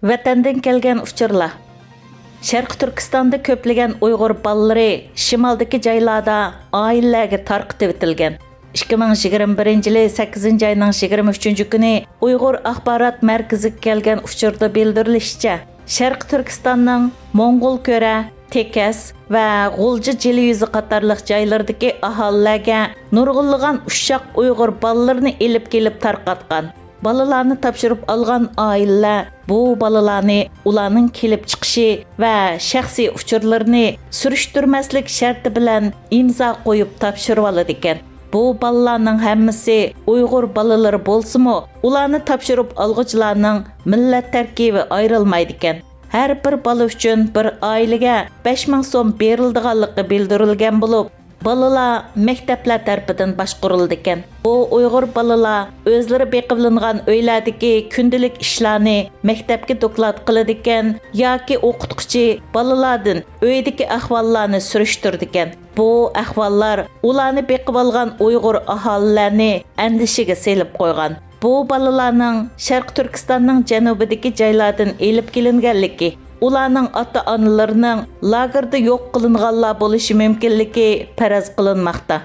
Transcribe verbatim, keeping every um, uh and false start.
ۋەتەندىن كەلگەن ئۇچۇرلار. شەرقىي تۈركىستاندا كۆپلىگەن ئۇيغۇر بالىلىرى شىمالدىكى جايلاردا ئائىلىلەرگە تارقىتىۋېتىلگەن. ئىككى مىڭ يىگىرمە بىرىنچى يىلى سەككىزىنچى ئاينىڭ يىگىرمە ئۈچىنچى كۈنى ئۇيغۇر ئاخبارات مەركىزىگە كەلگەن ئۇچۇردا بىلدۈرۈلۈشىچە، شەرقىي تۈركىستاننىڭ موڭغۇلكۆرە، تېكەس ۋە غۇلجا جىلى يۈزى قاتارلىق جايلىرىدىكى ئاھالىلەرگە نۇرغۇنلىغان ئۇششاق ئۇيغۇر بالىلىرىنى ئېلىپ كېلىپ تارقاتقان. بالىلارنى تاپشۇرۇپ ئالغان ئائىلىلەر بۇ بالىلارنى ئۇلارنىڭ كېلىپ چىقىشى ۋە شەخسىي ئۇچۇرلىرىنى سۈرۈشتۈرمەسلىك شەرتى بىلەن ئىمزا قويۇپ تاپشۇرۇۋالىدىكەن. بۇ بالىلارنىڭ ھەممىسى ئۇيغۇر بالىلىرى بولسىمۇ، ئۇلارنى تاپشۇرۇپ ئالغۇچىلارنىڭ مىللەت تەركىبى ئايرىلمايدىكەن. ھەر بىر بالا ئۈچۈن بىر ئائىلىگە بەش مىڭ سوم بېرىلىدىغانلىقى بىلدۈرۈلگەن بولۇپ، بالىلار مەكتەپلەر تەرىپىدىن باشقۇرۇلىدىكەن. بۇ ئۇيغۇر بالىلار ئۆزلىرى بېقىۋېلىنغان ئۆيلەردىكى كۈندىلىك ئىشلارنى مەكتەپكە دوكلات قىلىدىكەن ياكى ئوقۇتقۇچى بالىلاردىن ئۆيدىكى ئەھۋاللارنى سۈرۈشتۈرىدىكەن. بۇ ئەھۋاللار ئۇلارنى بېقىۋالغان ئۇيغۇر ئاھالىلەرنى ئەندىشىگە سېلىپ قويغان. بۇ بالىلارنىڭ شەرقىي تۈركىستاننىڭ جەنۇبىدىكى جايلاردىن ئېلىپ كېلىنگەنلىكى، ئۇلارنىڭ ئاتا-ئانىلىرىنىڭ لاگېردا يوق قىلىنغانلار بولۇشى مۇمكىنلىكى پەرەز قىلىنماقتا.